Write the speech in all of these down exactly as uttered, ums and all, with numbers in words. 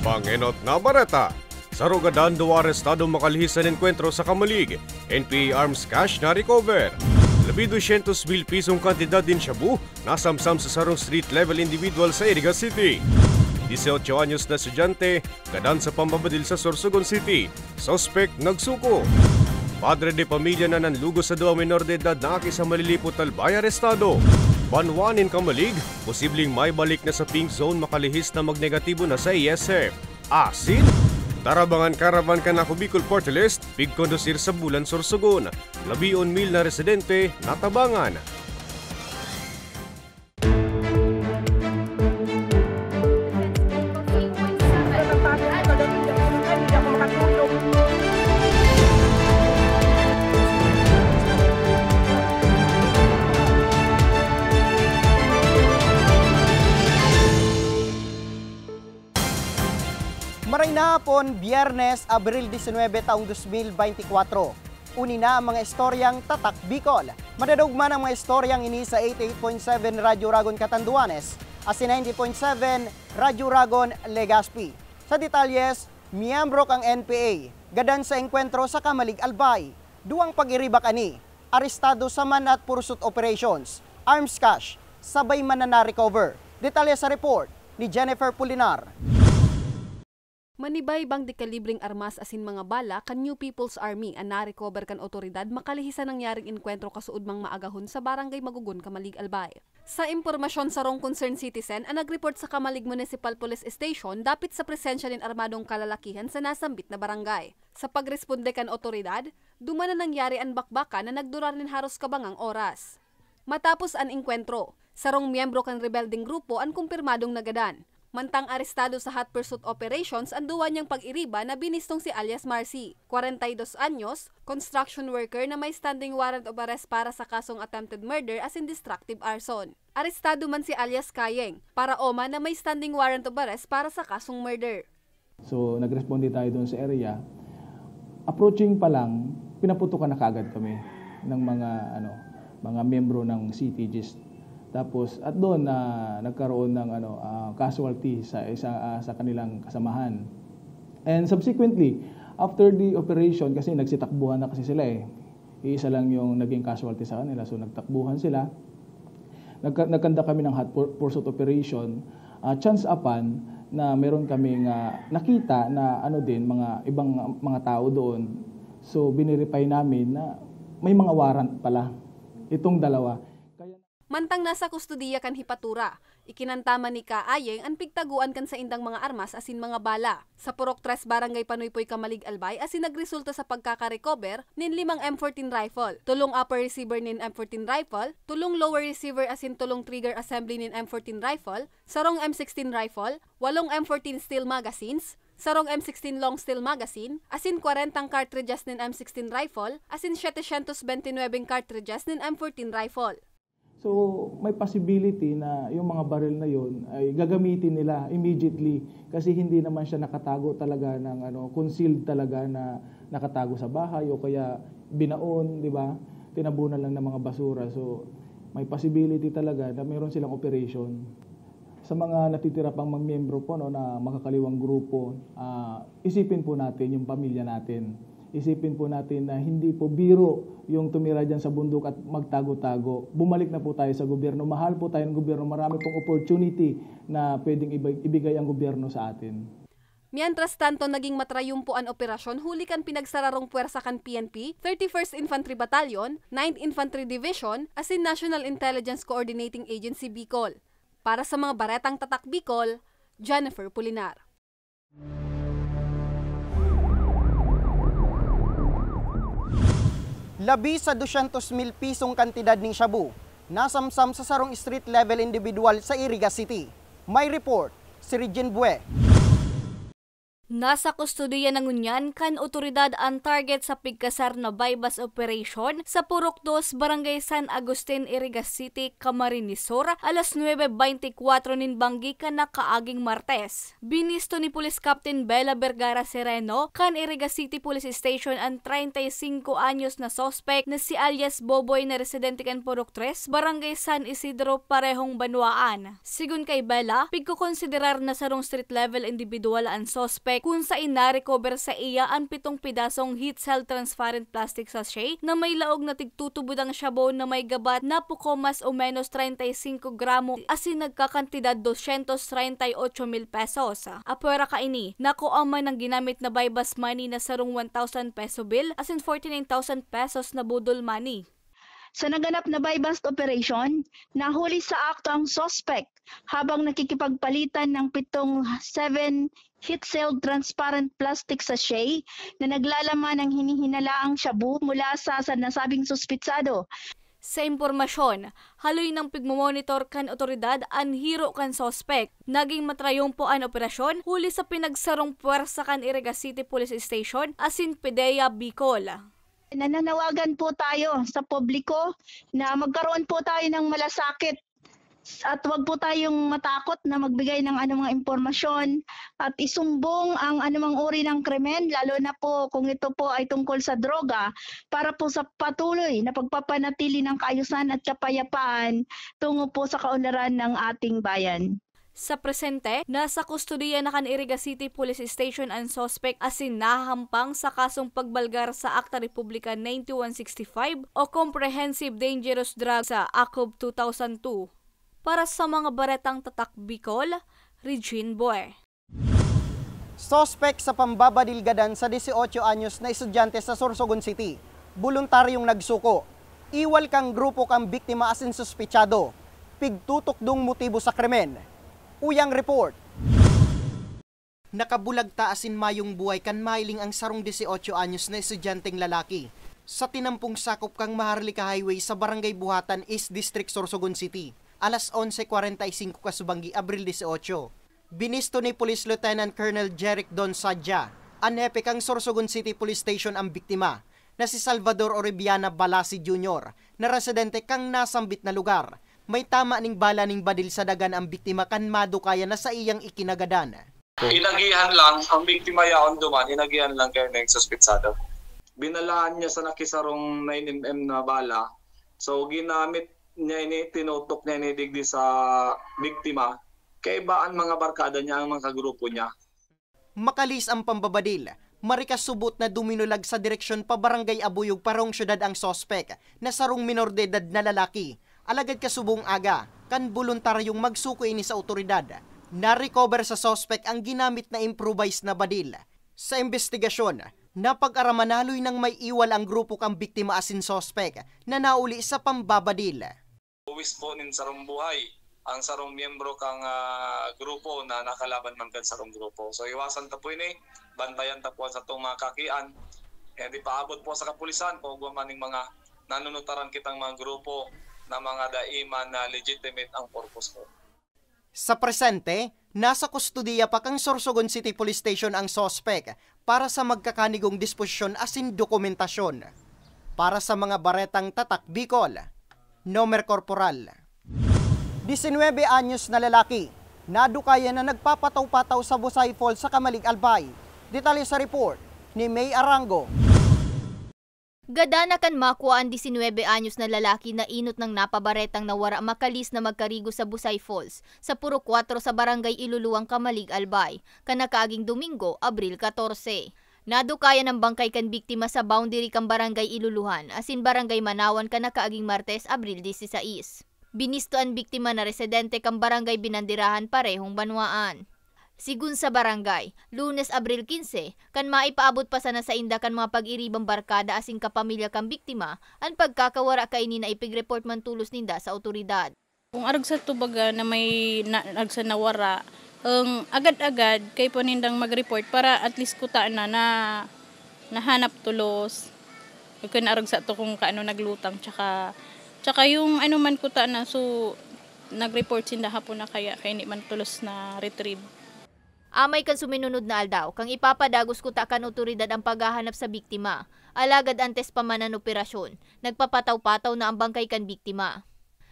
Pangenot na bareta. Sa Rogadan, duwa arestado makalihis sa enkwentro sa Kamalig. N P A arms cash na recover. Labi dosyentos mil pisong kantidad nin shabu nasamsam sa sarong street level individual sa Iriga City. Dieciocho anyos na estudyante, gadan sa pambabadil sa Sorsogon City. Suspek nagsuko. Padre de pamilya na nanlugos sa duwa minor de edad na aki sa Malilipot, Albay, arestado. Banwa nin Kamalig, posibleng maibalik na sa pink zone makalihis na magnegatibo na sa A S F. Asin, Tarabangan Caravan kan Ako Bicol Party List, pigkondusir sa Bulan, Sorsogon. Labion mil na residente natabangan. Maray na hapon, Biyernes, Abril diecinuebe, taong dos mil beintikwatro. Uni na ang mga istoryang Tatak Bicol. Madadugman ang mga istoryang ini sa eighty-eight point seven Radyo Ragon Catanduanes asin ninety point seven Radyo Ragon Legazpi. Sa detalyes, miyembro kan N P A gadan sa engkwentro sa Kamalig, Albay. Duwang pag-iriba kani, arestado sa man at pursuit operations, arms cash, sabay man na na-recover. Detalye sa report ni Jennifer Pulinar. Manibay-bang de kalibreng armas asin mga bala kan New People's Army an na-recover kan awtoridad makalihis sa nangyaring engkwentro kasuodmang maagahon sa Barangay Magogon, Kamalig, Albay. Sa impormasyon, sarong concerned citizen an nag-report sa Kamalig Municipal Police Station dapit sa presensya nin armadong kalalakihan sa nasambit na barangay. Sa pagresponde kan awtoridad, duman na nangyari an bakbakan na nagdurar nin haros kabangang oras. Matapos an engkwentro, sarong miyembro kan rebeldeng grupo an kumpirmadong nagadan. Mantang arestado sa hot pursuit operations an duwa niyang pag-iriba na binistong si alias Marcy, kwarenta y dos anyos, construction worker na may standing warrant of arrest para sa kasong attempted murder asin destructive arson. Arestado man si alias Kayeng, paraoma na may standing warrant of arrest para sa kasong murder. So, nagresponde tayo doon sa area. Approaching pa lang, pinaputukan na kaagad kami ng mga, ano, mga miyembro ng C T Gist. Tapos, at doon na nagkaroon ng, ano, ah, casualty sa isa, ah, sa kanilang kasamahan. And subsequently, after the operation, kasi nagsitakbuhan na kasi sila eh. Iisa lang yung naging casualty sa kanila. So, nagtakbuhan sila. Nagka-, nagkanda kami ng hot pur-, pursuit operation. Ah, chance upon na meron kaming, ah, nakita na ano din, mga ibang mga tao doon. So, biniripay namin na may mga warrant pala itong dalawa. Kaya Mantang nasa kustodiya kan hepatura, ikinanta man ni Kayeng an pigtagoan kan saindang mga armas asin mga bala. Sa Purok Tres, Barangay Panuypoy, Kamalig, Albay, asin nagresulta sa pagkaka-recover nin limang M fourteen rifle, tolong upper receiver nin M fourteen rifle, tolong lower receiver asin tolong trigger assembly nin M fourteen rifle, sarong M sixteen rifle, walong M fourteen steel magazines, sarong M sixteen long steel magazine, asin kwarentang cartridges nin M sixteen rifle, asin setecientos benti nuebeng cartridges nin M fourteen rifle. So, may possibility na yung mga baril na yun ay gagamitin nila immediately kasi hindi naman siya nakatago talaga ng ano, concealed talaga na nakatago sa bahay o kaya binaon, di ba? Tinabunan lang ng mga basura. So, may possibility talaga na meron silang operation. Sa mga natitira pang mga miyembro po, no, na makakaliwang grupo, ah, isipin po natin yung pamilya natin. Isipin po natin na hindi po biro yung tumira dyan sa bundok at magtago-tago. Bumalik na po tayo sa gobyerno. Mahal po tayo ng gobyerno. Marami pong opportunity na pwedeng iba-, ibigay ang gobyerno sa atin. Mientras tanto, naging matrayumpo an operasyon huli kan pinagsararong pwersa kan P N P, thirty-first Infantry Battalion, ninth Infantry Division, asin National Intelligence Coordinating Agency Bicol. Para sa mga baretang Tatak Bicol, Jennifer Pulinar. Labi sa dosyentos mil pisong kantidad nin shabu, nasamsam sa sarong street level individual sa Iriga City. May report si Regine Bue. Nasa kustodiya na ngunyan kan otoridad an target sa pigkasar na buy-bust operation sa Purok Dos, Barangay San Agustin, Iriga City, Camarines Sur, alas nuebe beintikwatro nin banggi kan nakaaging Martes. Binisto ni Police Captain Bella Vergara Sereno kan Iriga City Police Station an treinta y cinco anyos na suspek na si alias Boboy na residente kan Purok Tres, Barangay San Isidro, parehong banwaan. Sigon kay Bella, pigkokonsiderar na sarong street level individual an suspek, kun saen na-recover sa iya an pitong pidasong heat-sealed transparent plastic sachet na may laog na tigtutubod ang shabu na may gabat na puko mas o menos treinta y cinco gramo asin nagkakantidad doscientos treinta y ocho mil pesos. Apwera kaini, nakua man ang ginamit na buy-bust money na sarong one thousand peso bill asin forty-nine thousand pesos na budol money. Sa naganap na buy-bust operation, nahuli sa akto ang suspek habang nakikipagpalitan ng pitong seven heat-sealed transparent plastic sachet na naglalaman ng hinihinalaang shabu mula sa, sa nasabing suspitsado. Sa impormasyon, haloy nang pigmomonitor kan otoridad an hiro kan suspek. Naging matrayumpo an operasyon huli sa pinagsarong pwersa kan Iriga City Police Station asin PDEA Bicol. Nananawagan po tayo sa publiko na magkaroon po tayo ng malasakit at wag po tayong matakot na magbigay ng anumang impormasyon at isumbong ang anumang uri ng krimen, lalo na po kung ito po ay tungkol sa droga, para po sa patuloy na pagpapanatili ng kaayusan at kapayapaan tungo po sa kaunlaran ng ating bayan. Sa presente, nasa kustodiya na kan Iriga City Police Station an suspek asin nahahampang sa kasong pagbalgar sa Akta Republika ninety-one sixty-five o Comprehensive Dangerous Drugs Act of two thousand two. Para sa mga baretang tatak Bicol, Regine Boy. Suspek sa pambabadil gadan sa dieciocho anyos na estudyante sa Sorsogon City, boluntaryong nagsuko. Iwal kan grupo kan biktima asin suspitsado. Pigtutukdong motibo sa krimen. Uyang report. Nakabulag ta asin mayong buhay kan mahiling ang sarong dieciocho anyos na estudyanteng lalaki sa tinampong sakop kan Maharlika Highway sa Barangay Buhatan, East District, Sorsogon City, alas onse kwarenta y singko kasubanggi, Abril dieciocho. Binisto ni Police Lieutenant Colonel Jeric Don Sadia, an hepe kan Sorsogon City Police Station, an biktima, na si Salvador Oribiana Balasi Junior, na residente kan nasambit na lugar. May tama ning bala ning badil sa dagan an biktima kan madukayan na saiyang ikinagadan. Inagihan lang, ang biktima yaon duman, inagihan lang kayo ng suspitsado. Binalaan niya sa nakisarong nine M M na bala. So, ginamit niya ini, tinutok niya ini digdi sa biktima. Kaiba an mga barkada niya, ang mga kagrupo niya. Makalis ang pambabadil, marikasubot na duminulag sa direksyon pa Barangay Abuyog, parong syudad ang suspek, na sarong minor de edad na lalaki. Alagad kasubong aga, kan boluntaryong magsuko ini sa awtoridad, na-recover sa suspek ang ginamit na improvised na badil. Sa imbestigasyon, napag-araman na haloy nang may iwal ang grupo kan biktima asin suspek na nauli sa pambabadil. Buwis po nin sarong buhay ang sarong miyembro kan, ah, grupo na nakalaban man kan sarong grupo. So, iwasan ta po ini, bantayan ta po sa atong mga kakian. Kaya di paabot po sa kapulisan kung ugwa man ning mga nanunutaran kitang mga grupo na mga dai man na legitimate ang purpose po. Sa presente, nasa kustodiya pa kan Sorsogon City Police Station ang suspek para sa magkakanigong disposisyon asin dokumentasyon. Para sa mga baretang tatak Bicol, Nomer Corporal. Diecinuebe anyos na lalaki, nadukayan na nagpapataw-pataw sa Busay Falls sa Camalig, Albay. Detalye sa report ni May Arango. Gadan na kan makua an diecinuebe anyos na lalaki na inot nang napabaretang nawara makalis na magkarigo sa Busay Falls, sa Purok Kuwatro sa Barangay Iluluan, Camalig, Albay, kan nakaaging Domingo, Abril katorse. Nadukayan an bangkay kan biktima sa boundary kan Barangay Iluluhan asin Barangay Manawan kan nakaaging Martes, Abril disisais. Binisto an biktima na residente kan Barangay Binandirahan, parehong banwaan. Sigon sa barangay, Lunes, Abril kinse, kan maipaabot pa sana sainda kan mga pag-iribang barkada asin kapamilya kan biktima, an pagkakawara kaini na ipig-report man tolos ninda sa awtoridad. Kung arog sa tubaga na may na, arog sa nawara, ang agad-agad kay po nindang mag-report para at least kuta na, na nahanap tolos. Kung arog sa to kung kaano naglutang, tsaka, tsaka yung ano man kuta na, so, nag-report sinda hapon na kaya, kaya hindi man tolos na retrieve. Amay kan suminunod na aldaw, kang ipapadagos kuta kan otoridad ang paghahanap sa biktima. Alagad antes pa man an operasyon, nagpapataw-pataw na ang bangkay kan biktima.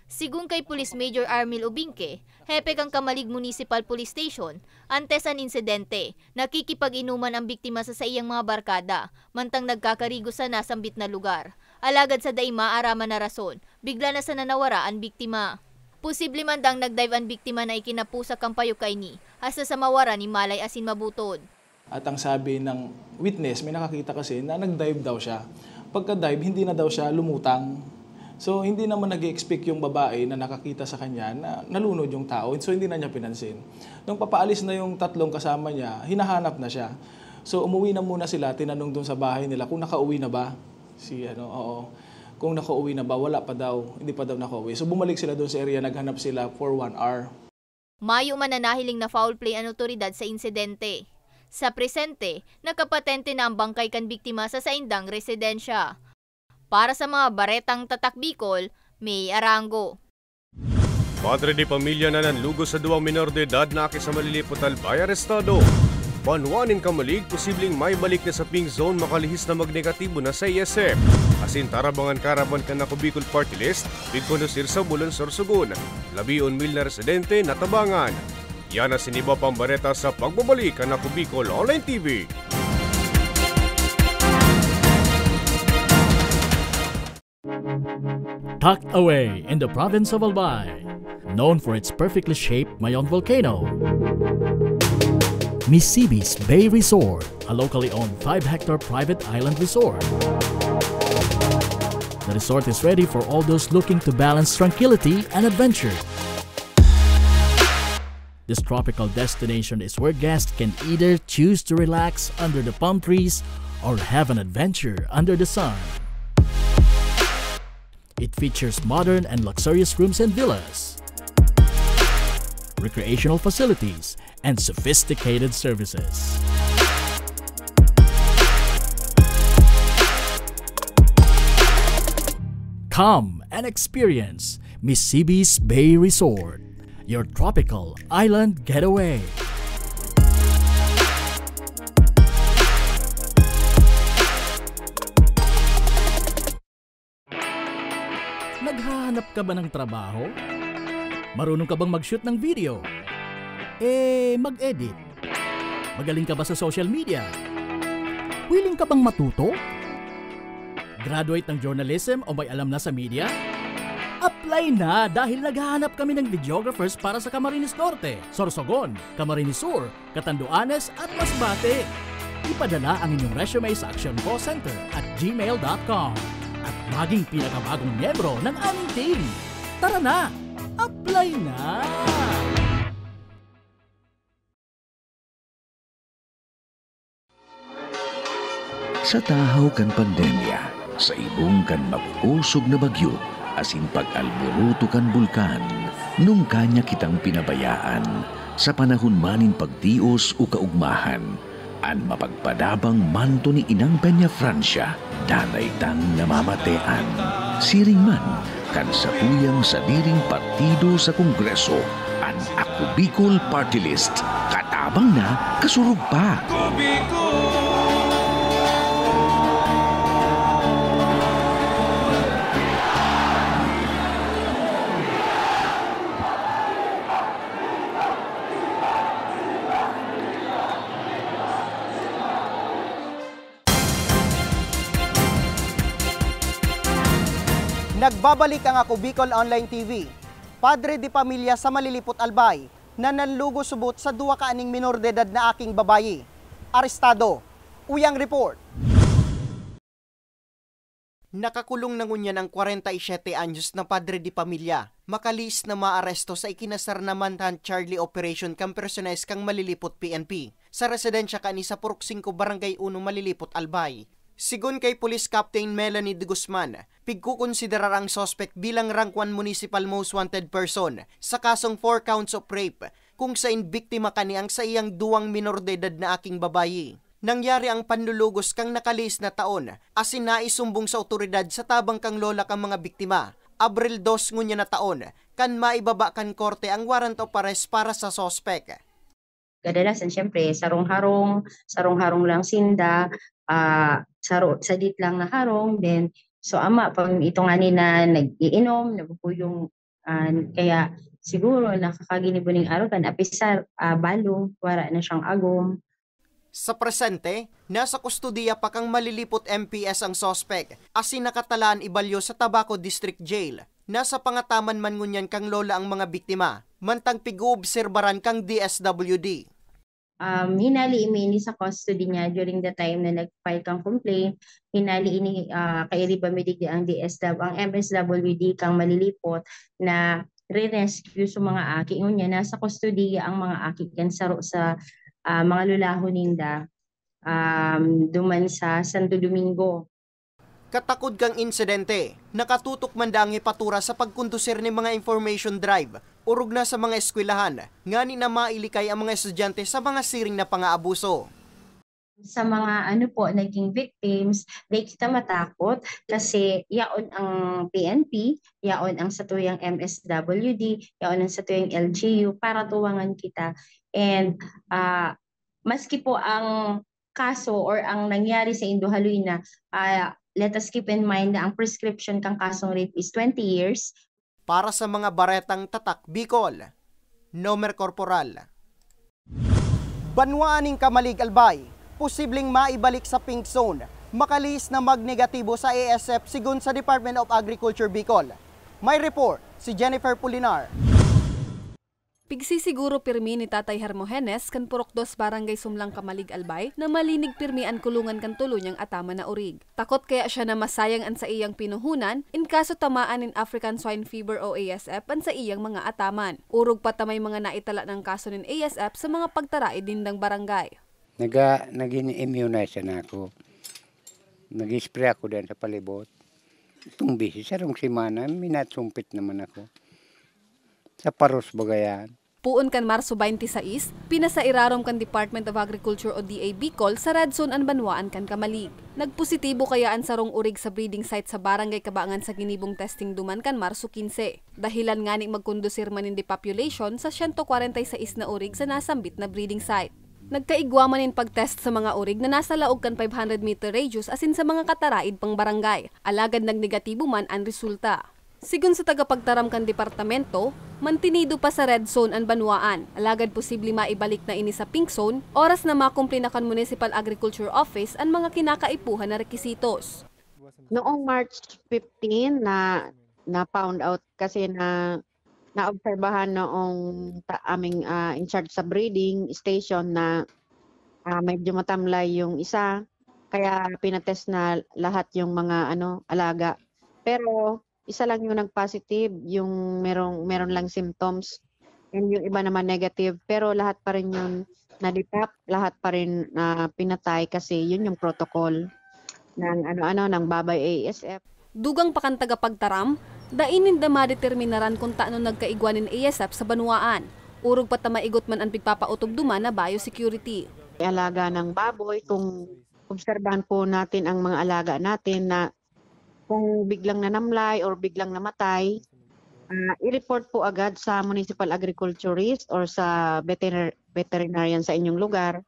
Sigon kay Police Major Armil Ubingke, hepe kan Camalig Municipal Police Station, antes an insidente, nakikipag-inuman ang biktima sa saiyang mga barkada, mantang nagkakarigo sana sa sambit na lugar. Alagad sa dai maaraman na rason, bigla na sana nawara an biktima. Posible man dang nag-dive an biktima na ikinapusa kan payo kaini, hasta sa mawara nin malay asin mabutod. At ang sabi ng witness, may nakakita kasi na nag-dive daw siya. Pagka-dive, hindi na daw siya lumutang. So, hindi naman nag-expect yung babae na nakakita sa kanya na nalunod yung tao. So, hindi na niya pinansin. Nung papaalis na yung tatlong kasama niya, hinahanap na siya. So, umuwi na muna sila, tinanong dun sa bahay nila kung nakauwi na ba. Si ano, oo. Kung nakauwi na ba, wala pa daw. Hindi pa daw nakauwi. So, bumalik sila dun sa area, naghanap sila for one hour. Mayo man na nahiling na foul play an otoridad sa insidente. Sa presente, nakapatente na ang bangkay kan biktima sa saindang residensya. Para sa mga baretang Tatak Bicol, May Arango. Padre de pamilya na nanlugos sa duwang minor de edad na aki sa Malilipot Albay, arestado. Banwa nin Camalig, posibleng maibalik na sa pink zone makalihis na magnegatibo na sa A S F. Asin tarabangan karaban kan Ako Bicol Party List, pigkondusir sa Bulon, Sorsogon. Labion mil na residente natabangan. Yan asin iba pang bareta sa pagbabalik kan Ako Bicol Online T V. Tucked away in the province of Albay, known for its perfectly shaped Mayon volcano, Misibis Bay Resort, a locally owned five-hectare private island resort. The resort is ready for all those looking to balance tranquility and adventure. This tropical destination is where guests can either choose to relax under the palm trees or have an adventure under the sun. It features modern and luxurious rooms and villas, recreational facilities, and sophisticated services. Come and experience Misibis Bay Resort, your tropical island getaway. Naghahanap ka ba ng trabaho? Marunong ka bang mag-shoot ng video? Eh, mag-edit? Magaling ka ba sa social media? Willing ka bang matuto? Graduate ng journalism o may alam na sa media? Apply na, dahil naghahanap kami ng videographers para sa Camarines Norte, Sorsogon, Camarines Sur, Catanduanes at Masbate. Ipadala ang inyong resume sa actioncallcenter at gmail dot com at maging pinakabagong miyembro ng aming team. Tara na! Apply na! Sa tahaw kan pandemya, sa ibong kan makukosog na bagyo, asin pag-alboroto kan bulkan, nungka niya kitang pinabayaan, sa panahon man nin pagtios o kaugmahan, an mapagpadabang manto ni Inang Peñafrancia, danay tang namamatean. Siring man, kan sakuyang sadiring partido sa Kongreso, an Ako Bicol Party List, katabang na, kasurog pa. Nagbabalik ang Ako Bicol Online T V. Padre de pamilya sa Malilipot, Albay, na nanlugo subot sa duwa kaaning minor de edad na aking babayi. Arestado. Uyang report. Nakakulong na ngunyan ang kwarenta y siyete anyos na padre de pamilya, makalihis na maaresto sa ikinasar na Manhunt Charlie Operation kan personahes kan Malilipot P N P, sa residensya kaini sa Purok singko, Barangay uno, Malilipot, Albay. Sigon kay Police Captain Melanie de Guzman, pigkokonsiderar ang suspek bilang Rank one Municipal Most Wanted Person sa kasong four counts of rape, kung sain biktima kani ang saiyang duwang minor de edad na aking babayi. Nangyari ang panlulugos kan nakalihis na taon, asin naisumbong sa awtoridad sa tabang kan lola kan mga biktima, Abril dos ngunyan na taon, kan maibaba kan korte ang warrant of arrest para sa suspek. kadalasan, siyempre, sarong-harong, sarong-harong lang sinda, ah, saro-, sadit lang na harong, then, so, ama, pag ito nga nila nag-iinom, nagpupuyong, ah, kaya siguro nakakaginibo ning arugan, apisar, ah, balo, wara na siyang agom. Sa presente, nasa kustodiya pa kan Malilipot M P S ang suspek, asin nakatalaan ibalyo sa Tabaco District Jail. Nasa pangataman man ngunyan kan lola ang mga biktima, mantang pig-oobserbaran kan D S W D. Um, hinali mi ini sa custody niya during the time na nag-file kang complaint. Hinali ini, ah, kairiba mi digdi ang D S W, ang M S W D kan Malilipot na re-rescue sa mga aki. Ngunyan, nasa kustodiya ang mga aki kan saro sa, ah, mga lulahon ninda, um, duman sa Santo Domingo. Katakod kan insidente, nakatutok man daa ang hepatura sa pagkondusir nin mga information drive, orog na sa mga eskwelahan, ngani na mailikay ang mga estudyante sa mga siring na pangaabuso. Sa mga, ano po, naging victims, di kita matakot kasi yaon ang P N P, yaon ang satuyang M S W D, yaon ang satuyang L G U para tuwangan kita. And, ah, maski po ang kaso or ang nangyari sa indo haloy na, ah, let us keep in mind na ang prescription kang kasong rape is twenty years. Para sa mga baretang Tatak Bicol, Nomer Corporal. Banwaan nin Camalig, Albay, posibleng maibalik sa pink zone, makalihis na magnegatibo sa A S F, sigon sa Department of Agriculture Bicol. May report si Jennifer Pulinar. Pigsisiguro pirmi ni Tatay Hermogenes kan Purok Dos, Barangay Sumlang, Camalig, Albay, na malinig pirmi an kulungan kan tulo niyang ataman na orig. Takot kaya siya na masayang an saiyang pinuhunan in kaso tamaan nin African Swine Fever o A S F an saiyang mga ataman. Orog pa ta may mga naitala nang kaso nin A S F sa mga pagtaraid nindang barangay. Naga-, nagin-immunize na ako. Nag-spray ako diyan sa palibot. Itong bisi, sarong semana, minatsumpit naman ako. Sa paros baga yan. Poon kan Marso twenty-six, pinasairarom kan Department of Agriculture o D A Bicol sa red zone an banwaan kan Camalig. Nagpositibo kaya an sarong orig sa breeding site sa Barangay Cabangan sa ginibong testing duman kan Marso quince. Dahilan ngani magkondusir man nin depopulation sa siyento kwarenta y seis na orig sa nasambit na breeding site. Nagkaigwa man nin pag-test sa mga orig na nasa laog kan five hundred meter radius asin sa mga kataraid pang barangay, alagad nagnegatibo man an resulta. Sigon sa tagapagtaram kan departamento, mantinido pa sa red zone an banwaan, alagad posible maibalik na ini sa pink zone oras na makumpli na kan Municipal Agriculture Office an mga kinakaipuhan na requisitos. Noong March fifteen na, na-found out kasi na naobserbahan noong ta-, aming, ah, in charge sa breeding station na, ah, medyo matamlay yung isa, kaya pinatest na lahat yung mga, ano, alaga. Pero isa lang yung nag-positive, yung merong, meron lang symptoms. And yung iba naman negative, pero lahat pa rin yun na-detect, lahat pa rin, ah, pinatay kasi yun yung protocol ng ano-ano, ng Babay A S F. Dugang pa kan tagapagtaram, dai ninda madeterminaran kun tano nagkaigwa nin A S F sa banwaan. Orog pa ta maigot man an pigpapaotob duman na biosecurity. Alaga ng baboy, kung obserbahan po natin ang mga alaga natin na kung biglang nanamlay or biglang namatay, ah, i-report po agad sa municipal agriculturist or sa veterinar-, veterinarian sa inyong lugar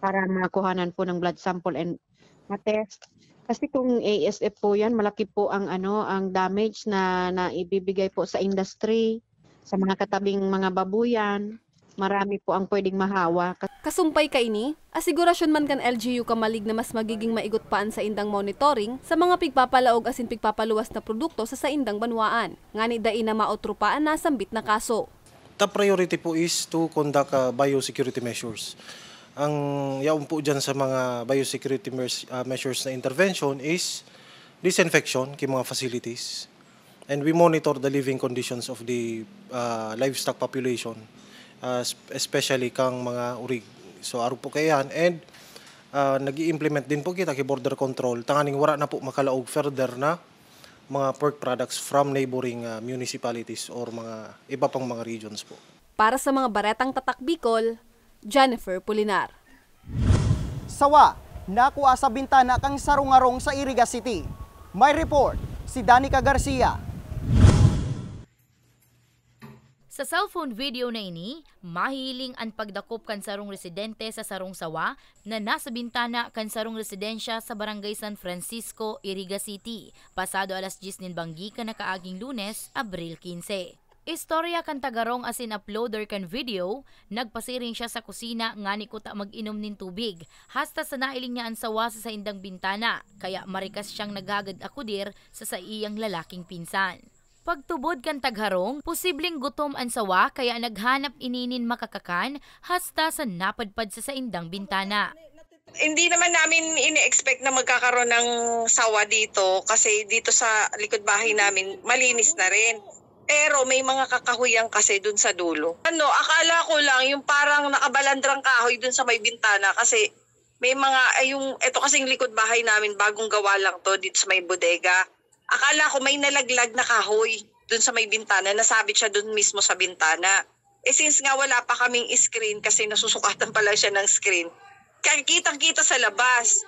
para makuhanan po ng blood sample and ma-test. Kasi kung A S F po yan, malaki po ang, ano, ang damage na naibibigay po sa industry, sa mga katabing mga babuyan. Marami po ang pwedeng mahawa. Kasumpay kaini, asigurasyon man kan L G U Camalig na mas magiging maigot pa an saindang monitoring sa mga pigpapalaog asin pigpapaluwas na produkto sa saindang banwaan, ngani dai na maotro pa an nasambit na kaso. Top priority po is to conduct, ah, biosecurity measures. Ang yaon po dyan sa mga biosecurity mes-, ah, measures na intervention is disinfection ki mga facilities. And we monitor the living conditions of the, ah, livestock population, ah, sp-, especially kang mga urig. So, arog po kaiyan. And, ah, nag-i-implement din po kita ki border control, tanganing wara na po makalaog further na mga pork products from neighboring, ah, municipalities or mga iba pang mga regions po. Para sa mga Baretang Tatak Bicol, Jennifer Pulinar. Sawa, nakua sa bintana kan sarong harong sa Iriga City. May report si Danica Garcia. Sa cellphone video na ini, mahihiling an pagdakop kan sarong residente sa sarong sawa na nasa bintana kan sarong residensya sa Barangay San Francisco, Iriga City, pasado alas dyes nin banggi kan nakaaging Lunes, Abril quince. Istorya kan tagarong asin uploader kan video, nagpasiring siya sa kusina ngani kuta mag-inom nin tubig, hasta sa nailing niya an sawa sa saindang bintana, kaya marikas siyang naghagad akudir sa saiyang lalaking pinsan. Pagtubod kan tagharong, posibleng gutom an sawa kaya naghanap ini nin makakakan hasta sa napadpad sa saindang bintana. Hindi naman namin ini-expect na magkakaroon ng sawa dito kasi dito sa likod bahay namin malinis na rin. Pero may mga kakahuyan kasi dun sa dulo. Ano, akala ko lang yung parang nakabalandrang kahoy dun sa may bintana kasi may mga, ay yung, eto kasing likod bahay namin, bagong gawa lang to dito sa may bodega. Akala ko may nalaglag na kahoy dun sa may bintana, nasabit siya dun mismo sa bintana. Eh, since nga wala pa kaming screen kasi nasusukatan pa lang siya ng screen, kaya kitang-kita sa labas.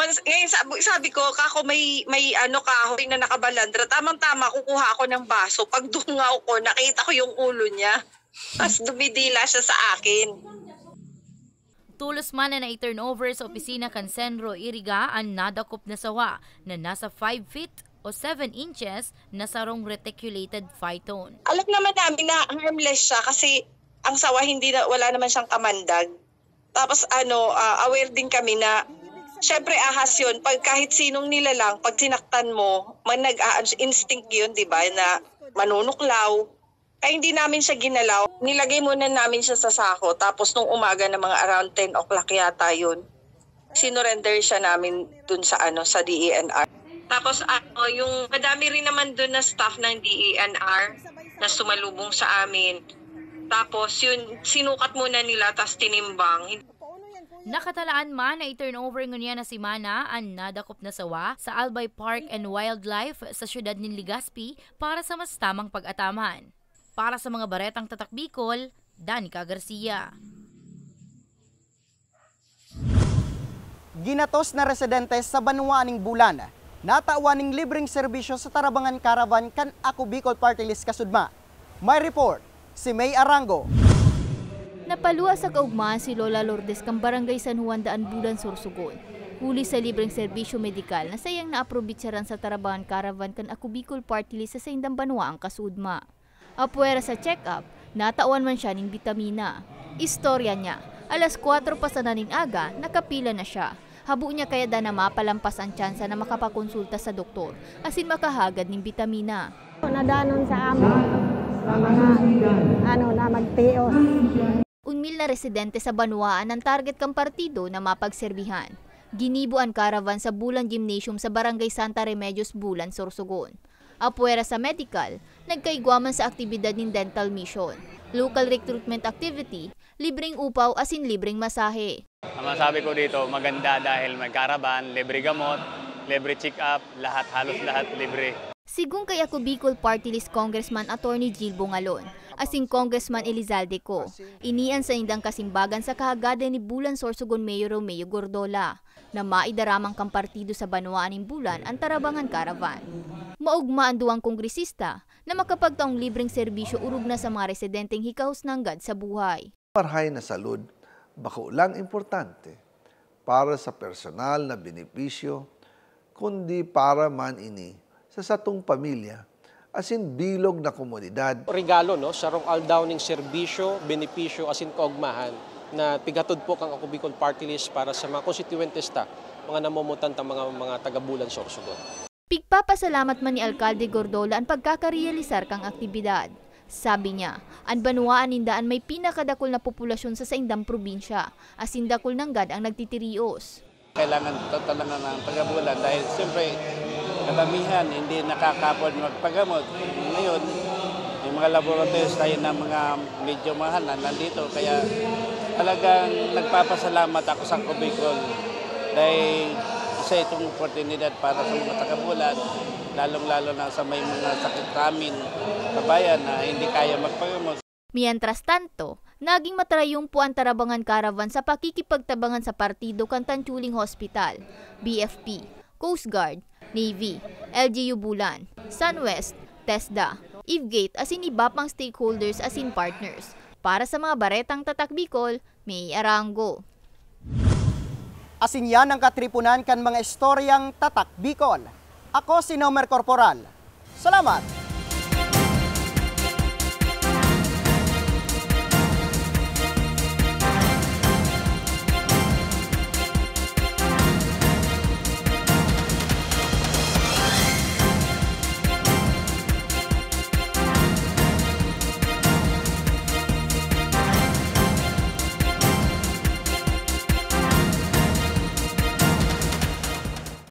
Once, ngayon sabi, sabi ko, "Kako may, may ano, kahoy na nakabalandra. Tamang-tama, kukuha ako ng baso." Pagdungaw ko, nakita ko yung ulo niya. Tapos dumidila siya sa akin. Tolos man na nai-turnover sa opisina kan Senro Iriga an nadakop na sawa na nasa five feet o seven inches na sarong reticulated phyton. Alam naman namin na harmless siya kasi ang sawa hindi na, wala naman siyang kamandag. Tapos ano, ah, aware din kami na syempre ahas yun. Pag kahit sinong nilalang, pag sinaktan mo, man nag-a-, instinct yun, di ba, na manunuklaw. Ay, hindi namin siya ginalaw. Nilagay muna namin siya sa sako. Tapos nung umaga na mga around ten o'clock yata yun, sinurrender siya namin dun sa ano, sa D E N R. Tapos ano, yung madami rin naman dun na staff ng D E N R na sumalubong sa amin. Tapos yun, sinukat muna nila, tas tinimbang. Nakatalaan man na i-turnover ngunyan na semana an nadakop na sawa sa Albay Park and Wildlife sa siyudad nin Legazpi para sa mas tamang pag-ataman. Para sa mga Baretang Tatak Bicol, Danica Garcia. Ginatos na residente sa banwaan nin Bulan, natawan nin libreng serbisyo sa Tarabangan Caravan kan Ako Bicol Party List Kasudma. May report si May Arango. Napaluwas sa kaugmahan si Lola Lourdes kan Barangay San Juan Daan Bulan, Sorsogon, huli sa libreng serbisyo medikal na saiyang naaprobitsaran sa Tarabangan Caravan kan Ako Bicol Party List sa saindang banwaan kasudma. Apwera sa check-up, natawan man siya nin bitamina. Istorya niya, alas kwatro pa sana nin aga, nakapila na siya. Habo niya kaya danay mapalampas an tsansa na makapakonsulta sa doktor asin makahagad nin bitamina. Nadanon sa amon, mga, ano, na magtios. Un mil na residente sa banwaan an target kan partido na mapagserbihan. Ginibo an caravan sa Bulan Gymnasium sa Barangay Santa Remedios, Bulan, Sorsogon. Apwera sa medical, nagkaigwa man sa aktibidad nin dental mission, local recruitment activity, libreng upaw asin libreng masahe. Ang masabi ko dito, maganda dahil may caravan, libre gamot, libre check-up, lahat, halos lahat libre. Sigon kay Ako Bicol Party List Congressman Attorney Jill Bongalon asin Congressman Elizalde Co, ini an saindang kasimbagan sa kahagadan ni Bulan Sorsogon Mayor Romeo Gordola na maidaramang kan partido sa banwaan nin Bulan an Tarabangan Caravan. Maogma an duwang kongresista na makapagtaong libreng serbisyo orog na sa mga residenteng hikahos nanggad sa buhay. Marahay na salud, bako lang importante para sa personal na benepisyo, kundi para man ini sa satong pamilya asin bilog na komunidad. Regalo, no, sarong aldaw ning serbisyo, benepisyo asin kaogmahan na pighatod po kan Ako Bicol Party List para sa mga konstituyentes ta, mga namomotan ta, mga, mga taga Bulan, Sorsogon. Pigpapasalamat man ni Alkalde Gordola an pagkakarealisar kan aktibidad. Sabi niya, an banwaan ninda an may pinakadakul na populasyon sa saindang probinsya, asin dakul nanggad an nagtitirios. Kailangan ta-, talaga ng taga-Bulan dahil siyempre karamihan hindi nakakapon magpagamot. Ngayon, may mga laboratories tayo ng mga medyo mahal na nandito, kaya talagang nagpapasalamat ako sa Ako Bicol dahil isa itong oportunidad para sa mga taga-Bulan, lalong-lalo na sa may mga sakit namin, kabayan na hindi kaya magpagamot. Mientras tanto, naging matrayumpo an Tarabangan Caravan sa pakikipagtabangan sa partido kan Tanchuling Hospital, B F P, Coast Guard, Navy, L G U Bulan, SunWest, TESDA, IFGate asin iba pang stakeholders asin partners. Para sa mga baretang Tatak Bicol, May Arango. Asin yan ang katripunan kan mga istoryang Tatak Bicol. Ako si Nomer Corporal. Salamat!